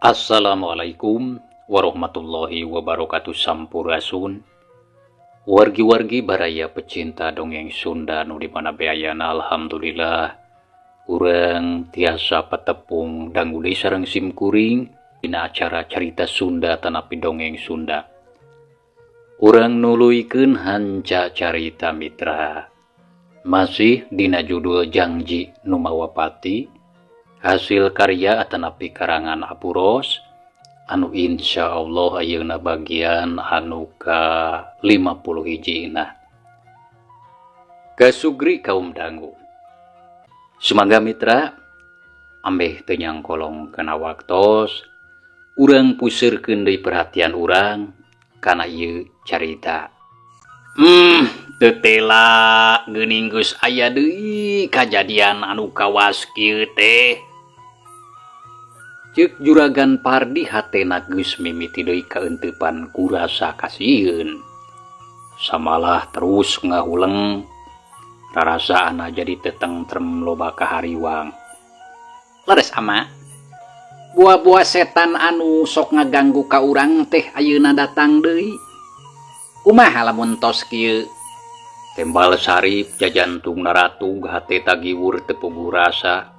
Assalamualaikum warahmatullahi wabarakatuh. Sampurasun, wargi-wargi baraya pecinta dongeng Sunda nu di mana bae ayana. Alhamdulillah, urang tiasa patepung dangu deui sareng sim kuring dina acara Carita Sunda tanapi Dongeng Sunda. Urang nuluykeun hanca carita, mitra, masih dina judul Jangji Nu Mawa Pati, hasil karya atanapi karangan Aburos, anu Insya Allah ayeuna bagian anu ka 50 hijina. Kasugri kaum dangu. Sumangga, mitra, ambeh teu nyangkolong kana waktos, urang puseurkeun deui perhatian urang kana ieu carita. Teu tela geuning geus aya deui kajadian anu kawas kieu teh. Ceuk Juragan Pardi, hatena geus mimiti deui kaeuntepan ku rasa kasieun. Samalah terus ngahuleng, rarasaana jadi teu tentrem, loba kahariwang. Leres, Ama. Buah-buah setan anu sok ngaganggu ka urang teh ayeuna datang deui. Kumaha lamun tos kieu? Tembal Sarip, jajantung naratug, hate tagiwur teu puguh rasa.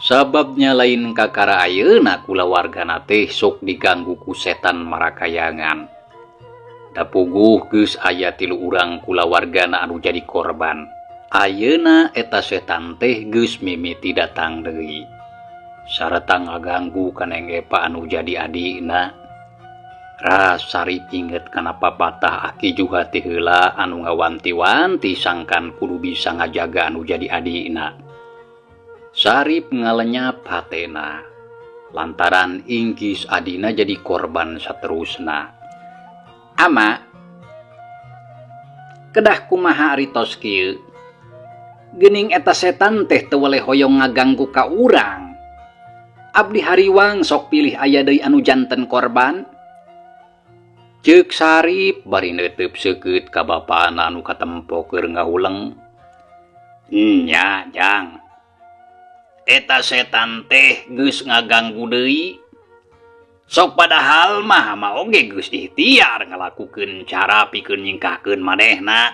Sababnya lain kakara ayeuna kulawargana teh sok diganggu ku setan marakayangan. Da puguh geus aya tilu urang kulawargana anu jadi korban. Ayeuna eta setan teh geus mimiti datang deui sareta ngaganggu ka Neng Epa anu jadi adina. Ras Sarip inget kana papatah Aki Juha ti heula anu ngawanti-wanti sangkan kudu bisa ngajaga anu jadi adina. Sarip ngalenyap hatena lantaran ingkis adina jadi korban saterusna. Ama, kedah kumaha ari tos kieu? Geuning eta setan teh teu weleh hoyong ngaganggu ka urang. Abdi hariwang, sok pilih aya deui anu janten korban. Ceuk Sarip bari neuteub seukeut ka bapana anu katempo keur ngahuleng. Nya, Jang. Eta setan teh geus ngaganggu deui. Sok padahal mah ama oge geus ikhtiar ngalakukeun cara pikeun nyingkahkeun manehna.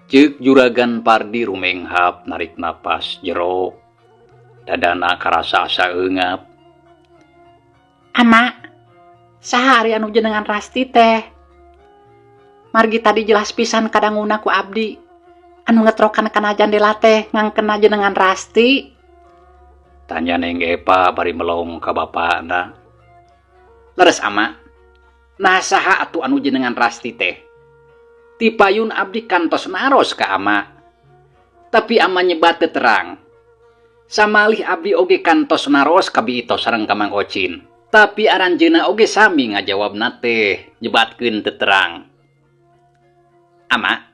Ceuk Juragan Pardi rumenghap narik napas jero. Dadana karasa asa eungap. Ama, saha ari anu jenengan rasti teh? Margi tadi jelas pisan kadanguna ku abdi. Anu ngetrokan kana jandela teh ngangkena jenengan rasti. Tanya Neng Epa bari melong ka bapana. Leres, Ama. Nah, saha atuh anu jenengan rasti teh? Tipayun abdi kantos naros ka Ama. Tapi Ama nyebat teu terang. Samalih abdi oge kantos naros ka Bi Ito sareng ka Mang Ocin. Tapi aranjeuna oge sami ngajawabna teh nyebatkeun teu terang. Ama,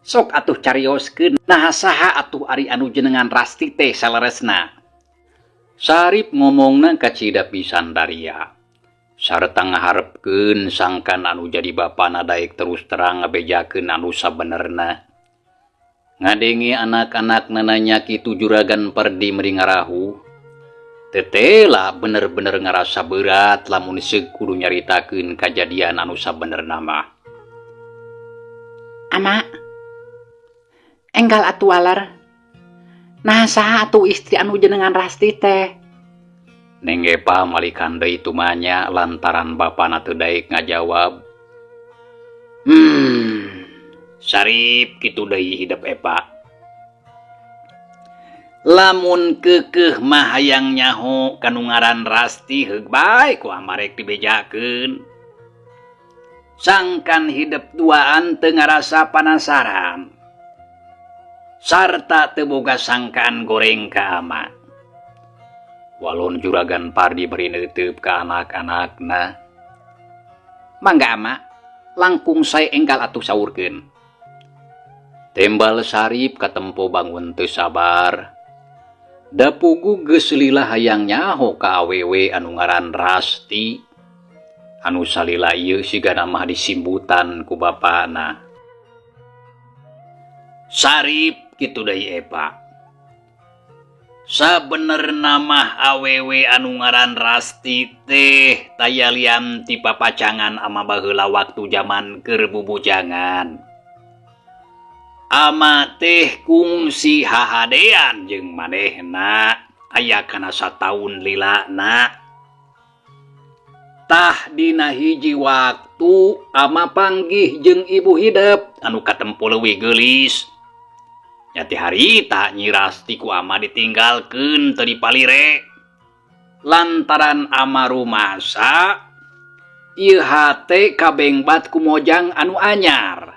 sok atuh carioskeun, naha saha atuh ari anu jenengan rasti teh saleresna? Sarip ngomongna kacida pisan daria. Sarta ngaharepkeun sangkan anu jadi bapana daek terus terang ngabejakeun anu sabenerna. Ngadenge anak-anak nanya kitu, Juragan Pardi meri ngarahu. Tetela bener-bener ngarasa berat lamun seug kudu nyaritakeun kajadian anu sabenerna mah. Ama, enggal atuh waler. Nah, saha atuh istri anu jenengan rasti teh? Neng Epa malikan deui tumanya lantaran bapana teu daek ngajawab. Sarip, kitu deui hidep Epa. Lamun keukeuh mah hayang nyaho kanu ngaran Rasti, heug bae ku ama rek dibejakeun. Sangkan hidep duaan teu ngarasa panasaran. Sarta teu boga sangkaan goreng ka ama. Walon Juragan Pardi bari neuteub ka anak-anakna. Mangga, Ama, langkung sae enggal atuh saurkeun. Tembal Sarip katempo bangun teu sabar. Da puguh geus lila hayang nyaho ka awewe anu ngaran Rasti. Anu salila ieu sigana mah disimbutan ku bapana. Sarip, kitu deui Epa. Sabenerna mah awewe anu ngaran Rasti teh taya lian ti papacangan ama baheula waktu jaman keur bubujangan. Ama teh kungsi hahadean jeung manehna aya kana sataun lilana. Tah dina hiji waktu ama panggih jeung ibu hidep anu katempo leuwih geulis. Nya ti harita Nyi Rasti ku ama ditinggalkeun teu dipalire. Lantaran ama rumasa, ieu hate kabengbat ku mojang anu anyar.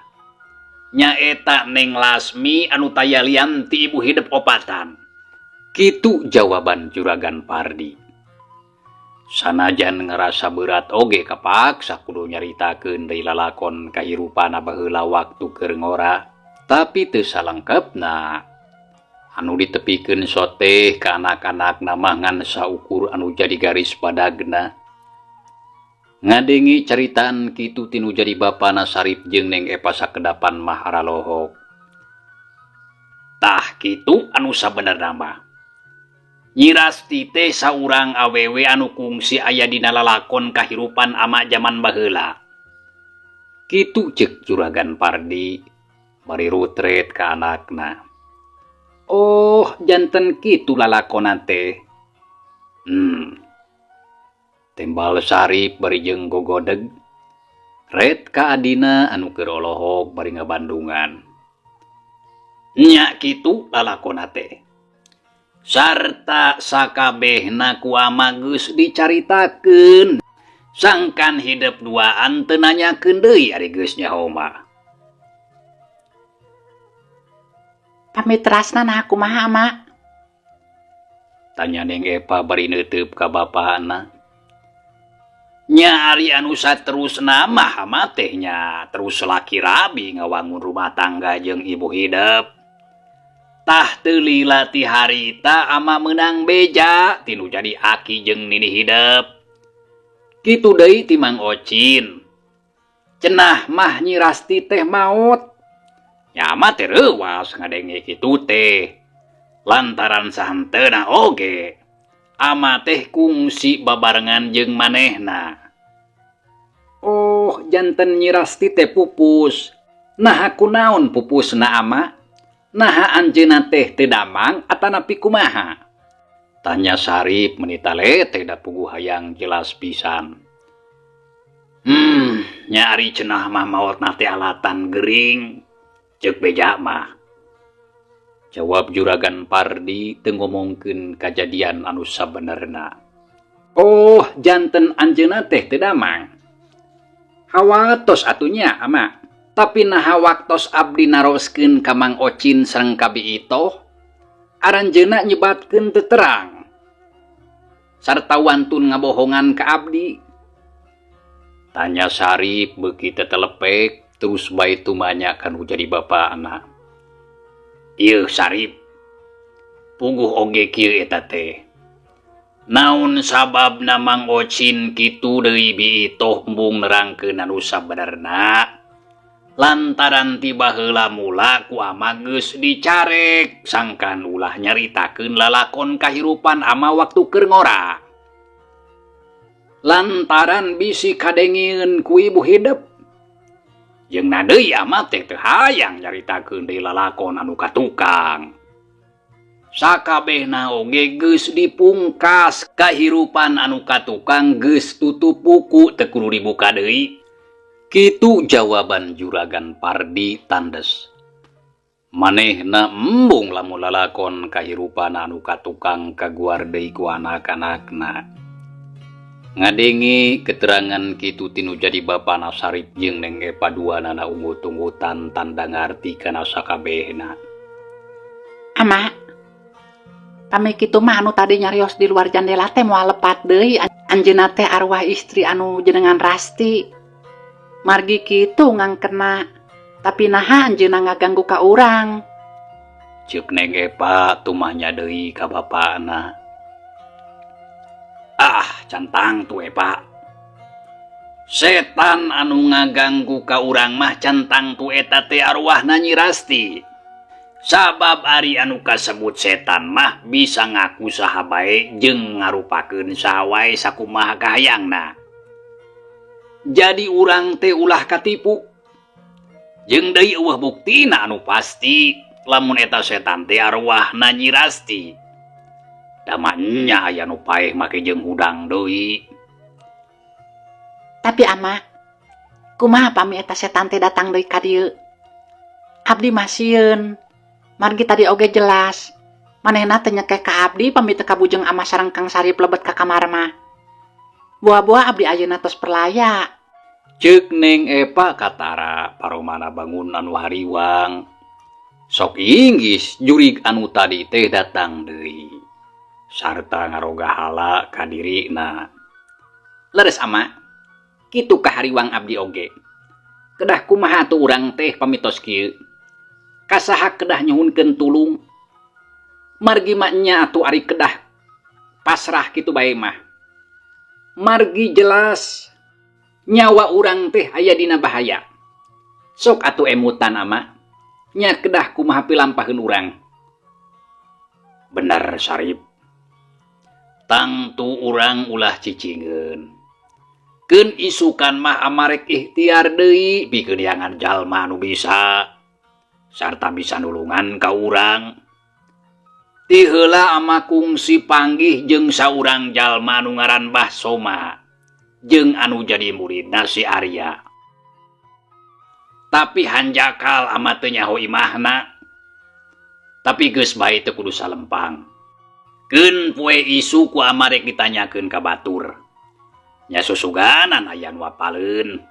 Nyaeta Neng Lasmi anu taya lian ti ibu hidep opatan. Kitu jawaban Juragan Pardi. Sanajan ngarasa berat oge kapaksa kudu nyaritakeun deui lalakon kahirupana baheula waktu keur ngora. Tapi teu salengkepna. Anu ditepikeun soteh ka anak-anakna mah ngan saukur anu jadi garis badagna. Ngadenge caritaan kitu ti nu jadi bapana Sarip jeung Neng Epa sakedapan mah aralohok. Tah kitu anu sabenerna mah. Nyi Rasti teh saurang awewe anu kungsi aya dina lalakon kahirupan ama jaman baheula. Kitu ceuk Juragan Pardi bari rutret ka anakna. Oh, janten kitu lalakonna teh. Tembal Sarip bari jeung gogodeg. Ret ka adina anu keur olohok bari ngabandungan. Nya kitu lalakonna teh. Sarta sakabehna ku ama geus dicaritakeun. Sangkan hidep duaan teu nanyakeun deui ari geus nyaho mah. Pamit rasna nah kumaha, Ma? Tanya Neng Epa bari neuteub ka bapana. Nya ari anu saterusna mah ama teh nya terus laki rabi ngawangun rumah tangga jeung ibu hidep. Tah teu lila ti harita ama meunang beja ti nu jadi aki jeung nini hidep. Kitu deui ti Mang Ocin. Cenah mah Nyi Rasti teh maot. Nya ama teh reuwas ngadenge kitu teh. Lantaran sahenteuna oge ama teh kungsi babarengan jeung manehna. Oh, janten Nyi Rasti teh pupus. Naha kunaon pupusna ama? Naha anjeunna teh teu damang atanapi kumaha? Tanya Sarip meni talete da puguh hayang jelas pisan. Nya ari cenah mah maotna teh alatan gering. Ceuk beja mah. Jawab Juragan Pardi teu ngomongkeun kajadian anu sabenerna. Oh, janten anjeunna teh teu damang. Hawatos atuh nya ama. Tapi naha waktos abdi naroskeun ka Mang Ocin sareng ka Bi Itoh, aranjeunna nyebatkeun teu terang. Sarta wantun ngabohongan ka abdi. Tanya Sarip beuki tetelepek terus bae tumanya kanu jadi bapana. Ieu Sarip, puguh oge kieu eta teh. Naon sababna Mang Ocin kitu deui Bi Itoh embung nerangkeun anu sabenerna? Lantaran ti baheula mula ku ama geus dicarek sangkan ulah nyaritakeun lalakon kahirupan ama waktu keur ngora. Lantaran bisi kadengieun ku ibu hidep. Jeung na deui ama teh teu hayang nyaritakeun deui lalakon anu katukang. Sakabehna oge geus dipungkas kahirupan anu katukang geus tutup buku teu kudu dibuka deui. Kitu jawaban Juragan Pardi tandes. Manehna embung lamun lalakon kahirupan anu katukang kaguar deui ku anak-anakna. Ngadenge keterangan kitu tinu jadi bapana Sarip jeung Neng Epa duanana ungut-ungutan tanda ngarti kana sakabehna. Ama, pami kitu mah anu tadi nyarios di luar jandela teh moal lepat deui anjeunna teh arwah istri anu jenengan Rasti. Margi kitu ngangkena, tapi naha anjeunna ngaganggu ka urang. Ceuk Neng Epa tumahnya deui ka bapana. Ah, cantang tu Epa. Setan anu ngaganggu ka urang mah cantang tu eta teh arwahna Nyi Rasti. Sabab ari anu kasebut setan mah bisa ngaku saha bae jeung ngarupakeun saha wae sakumaha kahayangna. Jadi urang teh ulah katipu. Jeung deui eueuh buktina anu pasti lamun eta setan teh arwahna Nyi Rasti. Da mah nya aya nu paeh make jeung hudang deui. Tapi ama, kumaha pami eta setan teh datang deui ka dieu? Abdi mah sieun. Margi tadi oge jelas. Manehna teh nyekeh ka abdi pami teu kabujeng ama sareng Kang Sarip lebet ka kamar mah. Buah-buah abdi ayeuna tos perlaya. Ceuk Neng Epa katara paromana bangun anu hariwang. Sok inggis jurig anu tadi teh datang deui. Sarta ngaroga hala ka dirina. Leres ama, kitu kahariwang abdi oge. Kedah kumaha atuh urang teh pamitos kieu. Kasaha kedah nyuhunkeun tulung. Margi mah nya atuh ari kedah pasrah kitu bae mah. Margi jelas nyawa urang teh aya dina bahaya. Sok atuh emutan ama, nya kedah kumaha pilampaheun urang. Bener Sarip. Tangtu urang ulah cicingeun. Keun isukan mah amarek ikhtiar deui pikeun neangan jalma anu bisa sarta bisa nulungan ka urang. Ti heula ama kungsi panggih jeung saurang jalma anu ngaran Bah Soma jeung anu jadi muridna si Arya. Tapi hanjakal ama teu nyaho imahna. Tapi geus bae teu kudu salempang. Keun poe isu ku ama rek ditanyakeun ka batur. Nya susuganan aya nu apaleun.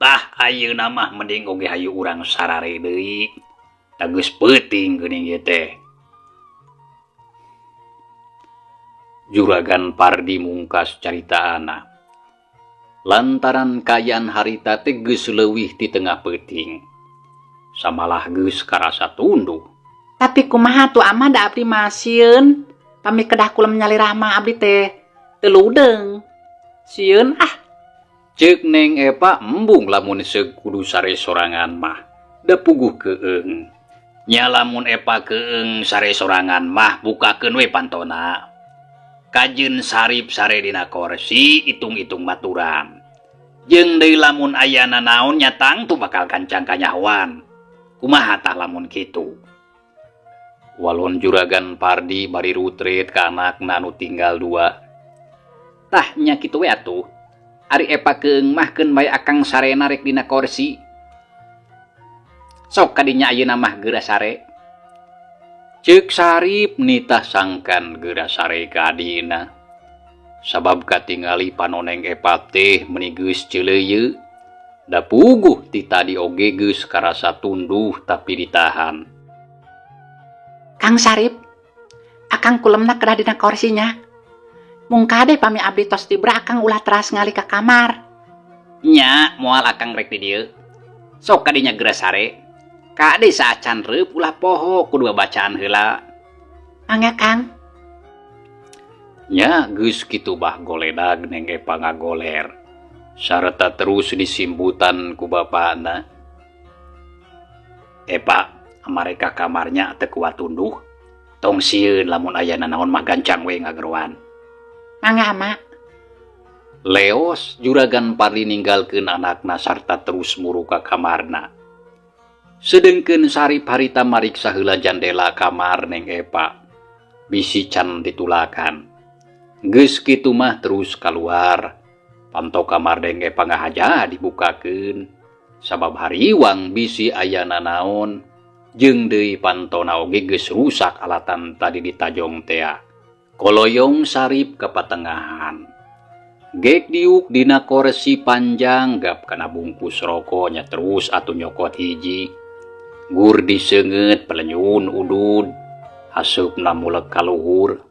Tah ayeuna mah mending oge hayu urang sarare deui. Da geus peuting geuning ieu teh. Juragan Pardi mungkas caritaana. Lantaran kaayaan harita teh geus leuwih ti tengah peuting. Samalah geus karasa tunduh. Tapi kumaha tuh ama da abdi mah sieun. Pami kedah kulem nyalira mah abdi teh teu ludeung. Sieun ah. Ceuk Neng Epa embung lamun seug kudu sare sorangan mah. Da puguh keung. Nya lamun Epa keung sare sorangan mah bukakeun we pantona. Kajeun Sarip sare dina korsi itung-itung maturan. Jeung deui lamun aya nanaon nya tangtu bakal gancang kanyahoan. Kumaha tah lamun kitu? Walon Juragan Pardi bari rutret ka anakna anu tinggal dua. Tah nya kitu we atuh. Ari Epa keung mah keun bae akang sarena rek dina korsi. Sok kadinya ayeuna mah geura sare. Ceuk Sarip nitah sangkan geura sare ka adina. Sabab katingali panoneng Epa teh meuni geus ceuleuyeu. Da puguh ti tadi oge geus karasa tunduh tapi ditahan. Kang Sarip, akang kulemna kedah dina korsinya. Mung kade pami abdi tos tibra akang ulah teras ngali ka kamar. Nya moal akang rek di dieu. Sok kadinya geura sare. Kade saacan reup ulah poho kudu babacaan heula. Mangga Kang. Nya geus kitu bah goledag Neng Epa ngagoler. Sarta terus disimbutan ku bapana. Epa, mereka kamarnya teu kuat tunduh. Tong sieun lamun aya nanaon mah gancang we ngageroan. Mangga ama. Leos Juragan Pardi ninggalkeun anakna sarta terus muru ka kamarna. Sedengkeun Sarip harita mariksa heula jandela kamar Neng Epa. Bisi can ditulakan. Geus kitu mah terus kaluar. Panto kamar Neng Epa ngahaja dibukakeun. Sabab hariwang bisi aya nanaon. Jeung deui pantona oge geus rusak alatan tadi ditajong tea. Koloyong Sarip ka patengahan. Gek diuk dina korsi panjang gap kana bungkus rokoknya terus atuh nyokot hiji. Gur diseungeut pelenyun udud. Haseupna mulek kaluhur.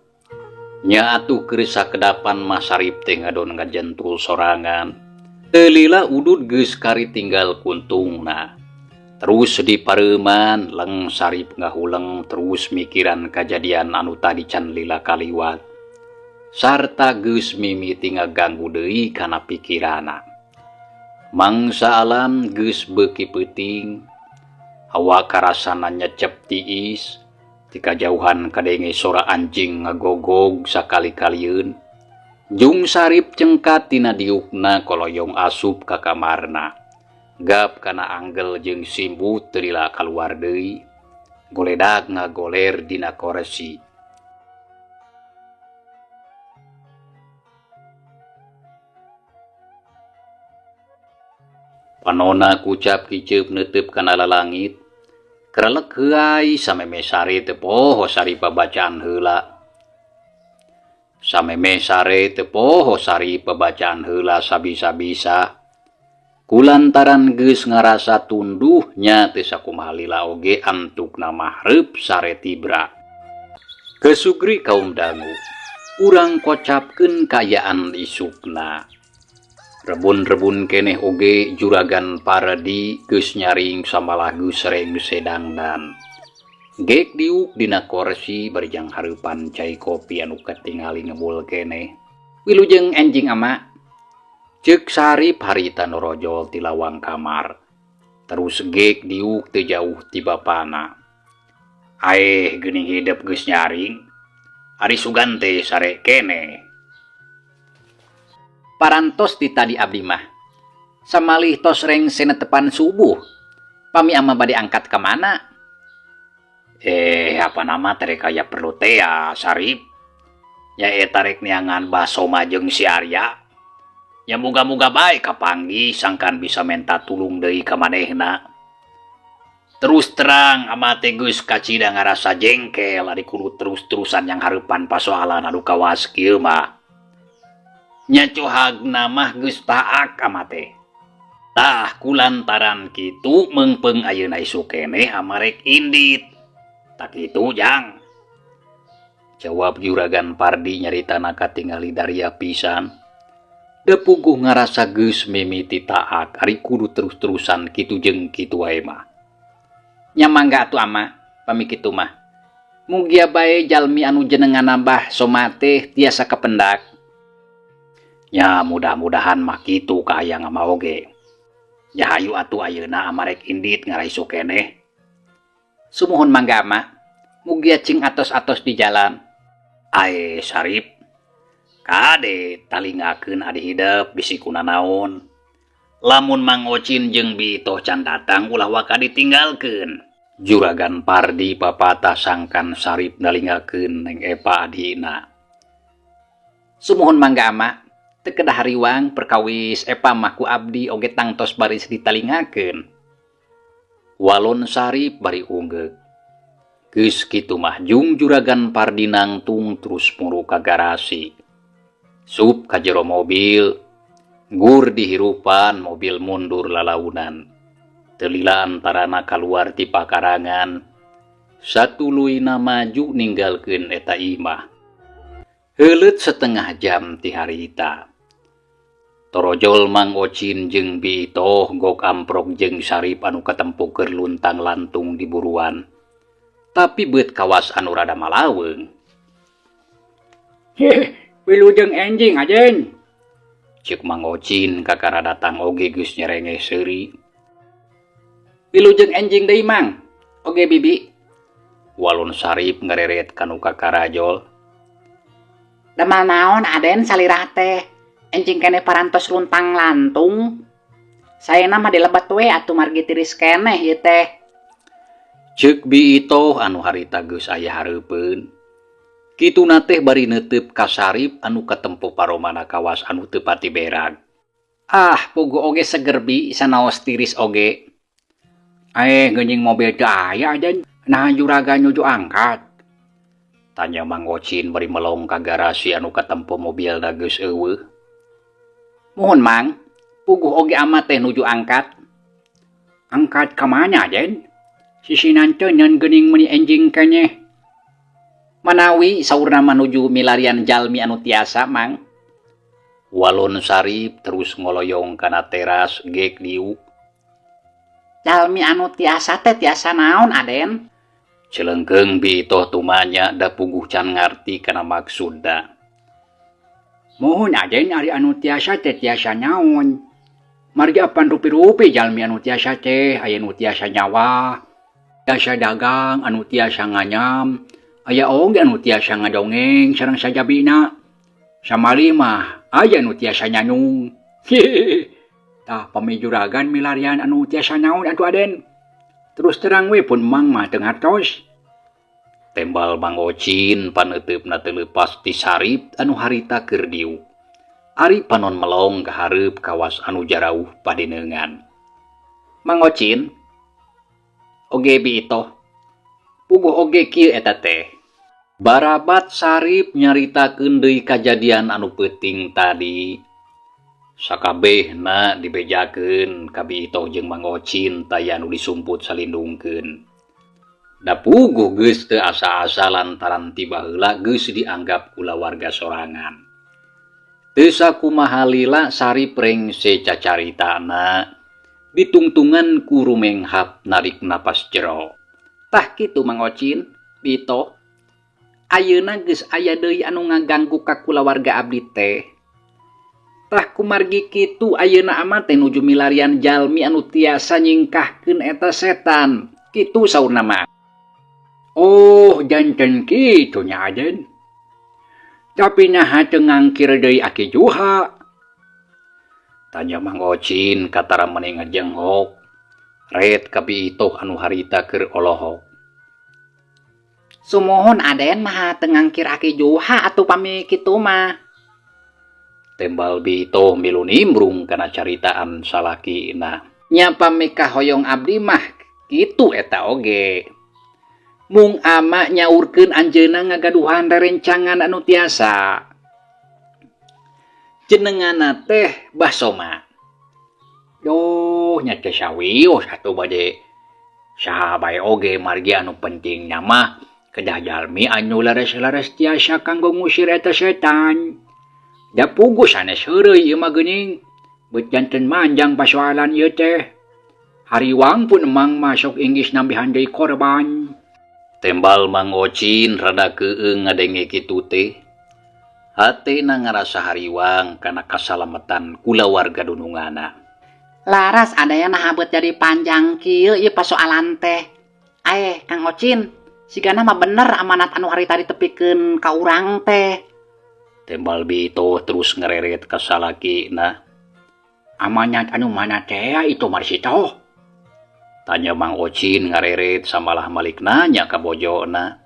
Nya atuh keur sakedapan mah Sarip teh ngadon ngajentul sorangan. Teu lila udud geus kari tinggal kuntungna. Terus dipareuman leng Sarip ngahuleng terus mikiran kajadian anu tadi can lila kaliwat. Sarta geus mimiti ngaganggu deui kana pikirana. Mangsa alam geus beuki peuting. Hawa karasana nyecep tiis. Ti kajauhan kadenge sora anjing ngagogog sakali-kalieun. Jung Sarip cengkat tina diukna koloyong asup ka kamarna. Gap kana anggel jeung simbut teu lila kaluar deui. Goledag ngagoler dina koresi. Panona kucap kiceup neuteub kana lalangit. Krelek heuay samemeh sare teu poho sari pabacaan heula. Samemeh sare teu poho sari pabacaan heula sabisa-bisa. Kulantaran geus ngarasa tunduh nya teu sakumaha lila oge antukna mahreup sare tibra. Kesugri kaum dangu, urang kocapkeun kaayaan isukna. Rebun-rebun keneh oge juragan Pardi geus nyaring samalah geus rengse dangdan. Gek diuk dina korsi bari jang hareupan cai kopi anu katingali ngebul keneh. Wilujeng enjing ama. Ceuk Sarip harita norojol ti lawang kamar. Terus gek diuk teu jauh ti bapana. Aeh geuning hidep geus nyaring. Ari sugan teh sare keneh. Parantos ti tadi abdi mah. Samalih tos rengse netepan subuh. Pami ama bade angkat ka mana? Apa nama tere kaya perlu teh ya, Sarip. Nya eta rek neangan Basoma jeung si Arya. Ya muga-muga bae kapanggih sangkan bisa menta tulung deui ka manehna. Terus terang ama teh geus kacida ngarasa jengkel ari kudu terus-terusan yang hareupan pasoalan anu kawas kieu mah. Nya cohagna mah geus taak ama teh. Tah kulantaran kitu meungpeung ayeuna isuk keneh ama rek indit. Tak kitu jang. Jawab juragan Pardi nyaritana katingali daria pisan. Depuguh ngarasa geus mimiti taak ari kudu terus-terusan kitu jeung kitu wae mah. Nya mangga atuh ama, pami kitu mah. Mugia bae jalmi anu jenengan nambah soma teh tiasa kapendak. Nya mudah-mudahan mah kitu kahayang ama oge. Nya hayu atuh ayeuna ama rek indit ngaraisu keneh. Sumuhun mangga ama, mugia cing atos-atos di jalan. Ae Sarip. Kade talingakeun adi hidep bisi kunanaon. Lamun Mang Ocin jeung Bi Itoh can datang ulah waka ditinggalkeun. Juragan Pardi papatah sangkan Sarip nalingakeun Neng Epa adina. Sumuhun mangga ama, teu kedah hariwang perkawis Epa mah ku abdi oge tangtos baris ditalingakeun. Walon Sarip bari unggeuk. Geus kitu mah jung Juragan Pardi nangtung terus muru ka garasi. Sup ka jero mobil, gur dihirupan mobil mundur lalaunan. Teu lila antarana kaluar ti pakarangan. Satuluyna maju ninggalkeun eta imah. Heuleut setengah jam ti harita. Torojol Mang Ocin jeung Bi Itoh gok amprok jeung Sarip anu katempo keur luntang-lantung di buruan. Tapi beut kawas anu rada malaweung. Heh, wilujeng enjing ajen. Ceuk Mang Ocin kakara datang oge geus nyerengeh seuri. Wilujeng enjing deui Mang. Oge bibi. Walon Sarip ngereret kanu kakarajol. Damal naon aden salirah teh? Enjing keneh parantos luntang lantung. Saena mah dilebet we atuh margi tiris keneh ieu teh. Ceuk Bi Itoh anu harita geus aya hareupeun. Kituna teh bari neuteup ka Sarip anu katempo paromana kawas anu teu pati berag. Ah, puguh oge seger bi sanaos tiris oge. Aeh, geuning mobil teu aya aden. Naha juragan nuju angkat? Tanya Mang Ocin bari melong ka garasi anu katempo mobilna geus eueuh. Muhun Mang, puguh oge ama teh nuju angkat. Angkat ka mana den? Sisinan teu nyeun geuning meuni enjing keneh. Manawi saurna mah nuju milarian jalmi anu tiasa Mang. Walon Sarip terus ngoloyong kana teras gek diuk. Jalmi anu tiasa teh tiasa naon aden? Celengkeung Bi Itoh tumanya da puguh can ngarti kana maksudna. Muhun aden ari anu tiasa teh tiasa naon? Margi apan rupi-rupi jalmi anu tiasa teh aya nu tiasa nyawa, Tiasa dagang, anu tiasa nganyam, aya oge anu tiasa ngadongeng sareng sajabina. Samali mah aya nu tiasa nyanyung. Hehehe. Tah pami juragan milarian anu tiasa naon atuh Aden. Terus terang we pun Mang mah teu ngartos. Tembal Mang Ocin paneuteup teu leupas ti Sarip anu harita keur diuk. Ari panon melong ka hareup kawas anu jarauh padeneungan. Mang Ocin, oge Bi Itoh, puguh oge kieu eta teh. Barabat Sarip nyaritakeun deui kajadian anu peuting tadi. Sakabehna dibejakeun ka Bi Itoh jeung Mang Ocin taya anu disumput salindungkeun. Da puguh geus teu asa-asa lantaran ti baheula geus dianggap kulawarga sorangan. Teu sakumaha lila Sarip rengse cacaritana ditungtungan ku rumenghap narik napas jero. Tah kitu Mang Ocin, Bi Itoh. Ayeuna geus aya deui anu ngaganggu ka kulawarga abdi teh. Tah kumargi kitu ayeuna ama teh nuju milarian jalmi anu tiasa nyingkahkeun eta setan. Kitu saurna mah. Oh, janten kitu nya Aden. Tapi naha teu ngangkir deui Aki Juha? Tanya Mang Ocin katara meni ngajenghok. Ret ka Bi Itoh anu harita keur olohok. Sumuhun Aden mah teu ngangkir Aki Juha atuh pami kitu mah. Tembal Bi Itoh milu nimbrung kana caritaan salakina. Nya pami kahoyong abdi mah kitu eta oge. Mung ama nyaurkeun anjeunna ngagaduhan rerencangan anu tiasa. Jenenganna teh Bah Soma. Duh, nya teu sawios atuh bade saha bae oge margi anu pentingna mah kedah jalmi anu leres-leres tiasa kanggo ngusir eta setan. Da puguh sanes heureuy ieu mah geuning. Beut janten manjang pasoalan ieu teh. Hariwang pun Emang mah sok inggis nambihan deui korban. Tembal Mang Ocin rada keung ngadenge kitu teh. Hatena ngarasa hariwang kana kasalametan kulawarga dununganna. Laras adaya naha beut jadi panjang kieu ieu pasoalan teh. Aeh, Kang Ocin, sigana mah bener amanat anu harita ditepikeun ka urang teh. Tembal Bi Itoh terus ngereret ka salakina. Amanat anu mana teh itu Marsito? Tanya Mang Ocin ngareret samalah malik nanya ka bojona.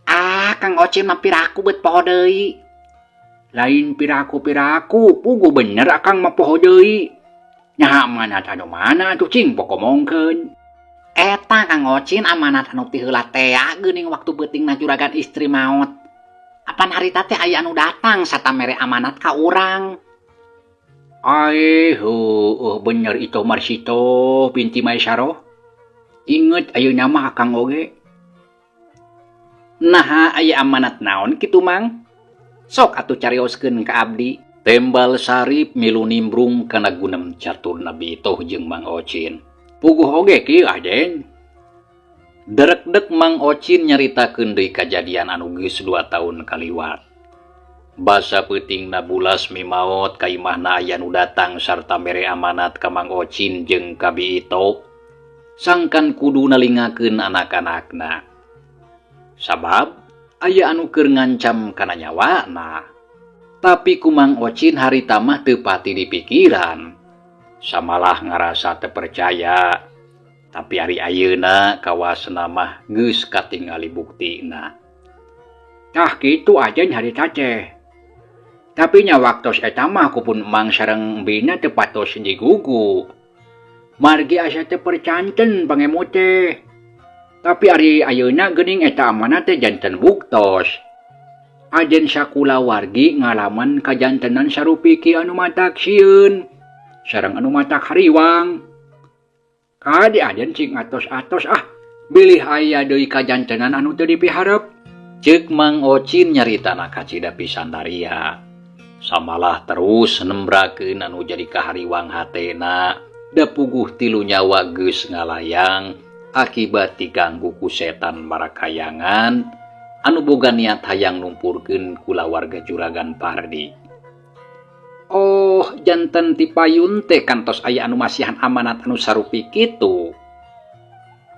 Ah, Kang Ocin mah piraku beut poho deui. Lain piraku-piraku, puguh bener akang mah poho deui. Nyaha amanat anu mana atuh cing pokomongkeun. Eta Kang Ocin amanat anu ti heula tea geuning waktu beutingna juragan istri maot. Apan harita teh aya anu datang sata mere amanat ka urang. Aeh, heueuh bener itu Marsito binti Maisaroh. Inget ayeuna mah akang oge. Naha aya amanat naon kitu Mang? Sok atuh carioskeun ka abdi. Tembal Sarip milu nimbrung kana gunem caturna Bi Itoh jeung Mang Ocin. Puguh oge kieu Aden. Derekdek Mang Ocin nyaritakeun deui kajadian anu geus 2 tahun kaliwat. Basa peutingna bulas mimaot ka imahna aya nu datang sarta mere amanat ka Mang Ocin jeung ka Bi Itoh. Sangkan kudu nalingakeun anak-anakna. Sabab aya anu keur ngancam kana nyawana. Tapi ku Mang Ocin harita mah teu pati dipikiran. Samalah ngarasa teu percaya. Tapi ari ayeuna kawasna mah geus katingali buktina. Tah kitu aja harita teh. Tapi nya waktos eta mah ku pun Mang sareng bina teu patos digugu. Margi asa teu percanten pangemut teh. Tapi ari ayeuna geuning eta amanat teh janten buktos. Ajen sakulawargi ngalaman kajantenan sarupi ki anu matak sieun sareng anu matak hariwang. Kade ajen cing atos-atos ah bilih aya deui kajantenan anu teu dipiharep. Ceuk Mang Ocin nyaritana kacida pisan daria. Samalah terus nembrakeun anu jadi kahariwang hatena. Da puguh tilu nyawa geus ngalayang akibat diganggu ku setan marakayangan anu boga niat hayang numpurkeun kulawarga juragan Pardi. Oh, janten ti payun teh kantos aya anu masihan amanat anu sarupi kitu.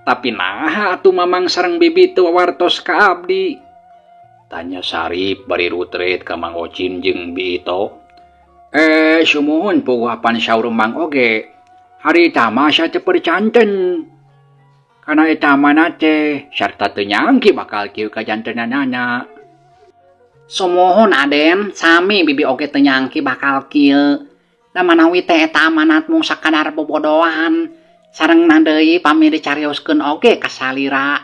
Tapi naha atuh Mamang sareng Bibi teu wawartos ka abdi? Tanya Sarip bari rutret ka Mang Ocin jeung Bi Ito. Sumuhun puguh apan saur Mang oge. Harita mah asa teu percanten. Kana eta mana teh sarta teu nyangki bakal kieu kajantenanana. Sumuhun Aden, sami Bibi oge teu nyangki bakal kieu. Da manawi teh eta amanat mung sakadar bobodoan. Sareng deui pami dicarioskeun oge ka salira.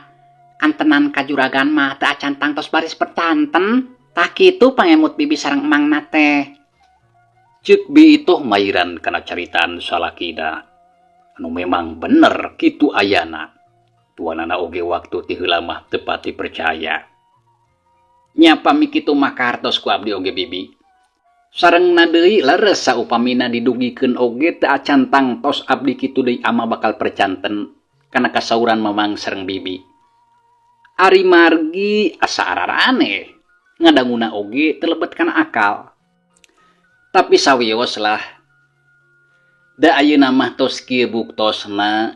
Kantenan ka juragan mah teu acan tangtos baris percanten. Tah kitu pangemut Bibi sareng emangna teh. Ceuk Bi Itoh mairan kana caritaan salakina. Anu memang bener kitu ayana. Duanana oge waktu ti heula mah teu pati percaya. Nya pami kitu mah kahartos ku abdi oge Bibi. Sarengna deui leres saupamina didugikeun oge teu acan tangtos abdi kitu deui ama bakal percanten kana kasauran Mamang sareng Bibi. Ari margi asa araraneh, ngadanguna oge teu lebet kana akal. Tapi sawios lah. Da ayeuna mah tos kieu buktosna.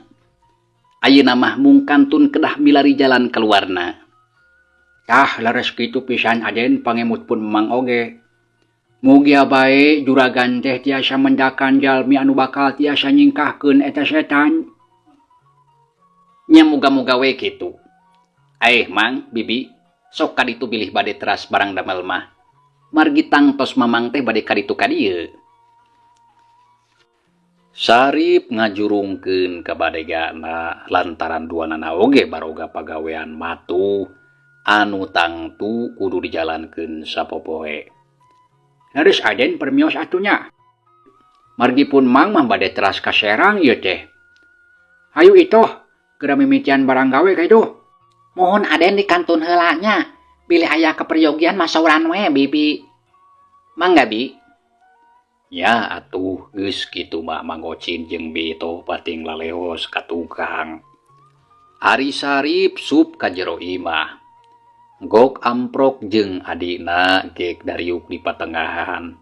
Ayeuna mah mung kantun kedah milari jalan keluarna. Tah leres kitu pisan Aden pangemut pun Mang oge. Mugia bae juragan teh tiasa mendakan jalmi anu bakal tiasa nyingkahkeun eta setan. Nya muga-muga we kitu. Aeh Mang, Bibi, sok kaditu bilih bade teras barang damel mah. Margi tangtos Mamang teh bade kaditu ka dieu. Sarip ngajurungkeun ka badegana lantaran duanana oge baroga pagawean matuh anu tangtu kudu dijalankeun sapopoe. Leres Aden permios atunya. Margi pun Mang mah bade teras ka Serang ieu teh. Hayu itoh, geura mimitian barang gawe ka itu. Mohon Aden dikantun heula nya. Bilih aya keperyogian mah sauran we Bibi. Mangga Bi. Nya atuh geus kitu mah Mang Ocin jeung Bi Itoh pating laleos ka tukang. Ari Sarip sup ka jero imah. Gok amprok jeung adina gek dariuk di patengahan.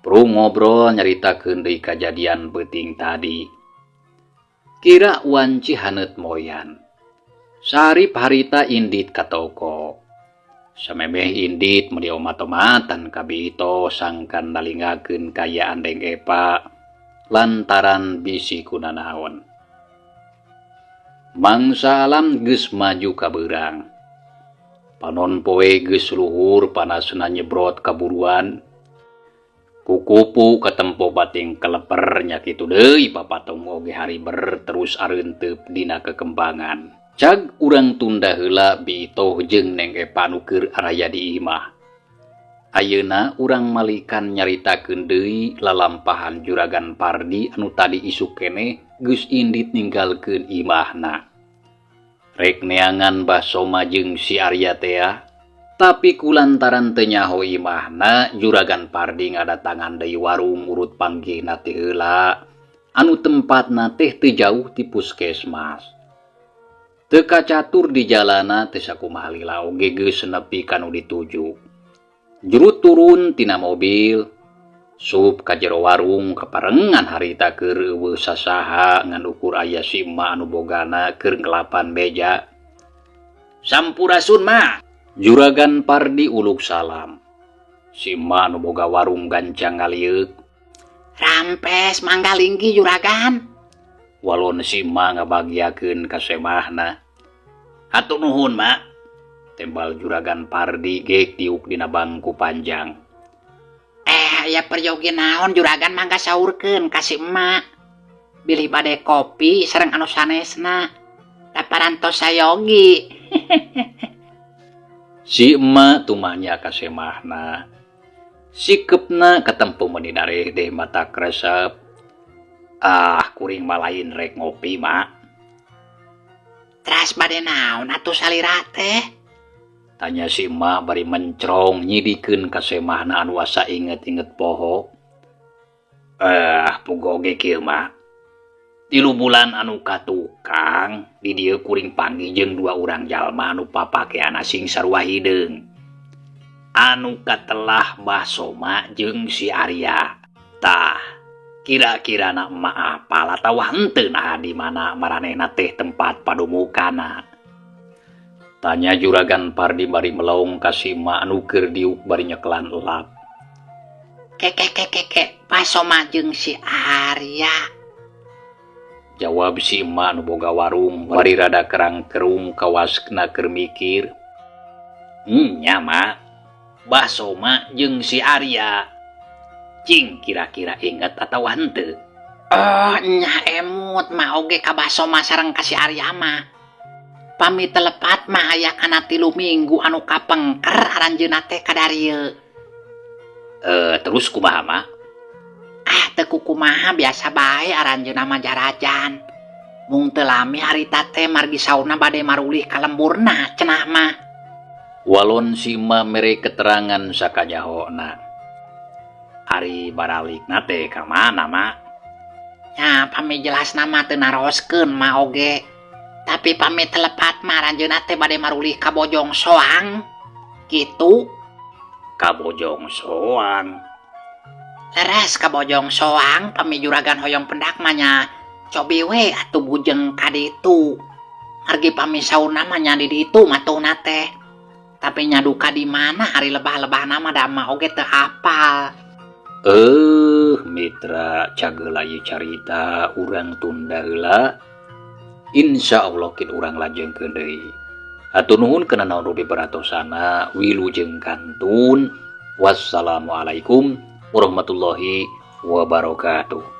Prung ngobrol nyaritakeun deui kajadian beuting tadi. Kira wanci haneut moyan. Sarip harita indit ka toko. Samemeh indit meuli omat-omatan ka Bi Itoh sangkan nalingakeun kaayaan Deng Epa lantaran bisi kunanaon. Mangsa alam geus maju ka beurang. Panon poe geus luhur panasna nyebrot kaburuan. Kukupu katempo bating keleper nya kitu deui papatung oge hariber terus areunteup dina kekembangan. Cag urang tunda heula Bi Itoh jeung Neng Epa nu keur araya di imah. Ayeuna urang malikan nyaritakeun deui lalampahan Juragan Pardi anu tadi isuk keneh geus indit ninggalkeun imahna. Rek neangan Bah Soma jeung si Arya tea, tapi kulantaran teu nyaho imahna Juragan Pardi ngadatangan deui warung urut panggihna ti heula anu tempatna teh teu jauh ti puskesmas. Teu kacatur di jalana teu sakumaha lila oge geus nepi ka nu dituju. Juru turun tina mobil, sup ka jero warung kaparengan harita keur eueuh sasaha ngan ukur aya si emak anu bogana keur ngelapan meja. Sampurasun ma. Juragan Pardi uluk salam. Si emak anu boga warung gancang ngalieuk. Rampes mangga linggi juragan. Walon si emak ngabagiakeun ka semahna. Hatur nuhun mak. Tembal Juragan Pardi gek diuk dina bangku panjang. Aya peryogi naon juragan mangga saurkeun ka si emak. Bilih bade kopi sareng anu sanesna. Da parantos sayogi. Si emak tumanya ka semahna. Sikepna katempo meuni darehdeh mata kresep. Ah, kuring mah lain rek ngopi, mak. Teras bade naon atuh salira teh? Tanya si emak bari mencrong nyidikeun ka semahna anu asa inget-inget poho. Puguh oge kieu mah. 3 bulan anu katukang di dieu kuring panggih jeung 2 urang jalma anu papakean asing sarua hideung. Anu katelah Bah Soma jeung si Arya. Tah, Kira-kira na emak apal atawa henteu nah di mana maranehna teh tempat padumukana? Tanya Juragan Pardi bari melaung ka si emak anu keur diuk bari nyekelan elap. Keke keke, Basoma jeung si Arya. Jawab si emak nu boga warung bari rada kerang-kerung kawasna keur mikir. Nya, Mak. Basoma jeung si Arya. Cing kira-kira inget atau henteu? Oh, nya emut mah oge ka Basoma sareng ka si Arya mah. Pami teu lepat mah aya kana 3 minggu anu kapengker aranjeunna teh ka darieu. Terus kumaha, Mak? Ah, teu kukumaha, biasa bae aranjeunna mah jarajan. Mung teu lami harita teh margi saurna bade marulih ka lemburna cenah mah. Walon si emak mere keterangan sakanyahona. Ari baralikna teh ka mana, Mak? Nya pami jelasna mah teu naroskeun mah oge. Tapi pami teu lepat mah aranjeunna teh bade marulih ka Bojong Soang. Kitu. Ka Bojong Soang. Leres, ka Bojong Soang. Pami juragan hoyong pendak mah nya cobi we atuh bujeng ka ditu. Margi pami saurna mah nya di ditu matuhna teh. Tapi nya duka di mana ari lebah-lebahna mah da mah oge teu hafal. Mitra, cageula ieu carita urang tunda heula. Insya Allah kin urang lajengkeun deui. Hatur nuhun kana naon rupi peratosana, wilujeng kantun. Wassalamualaikum warahmatullahi wabarakatuh.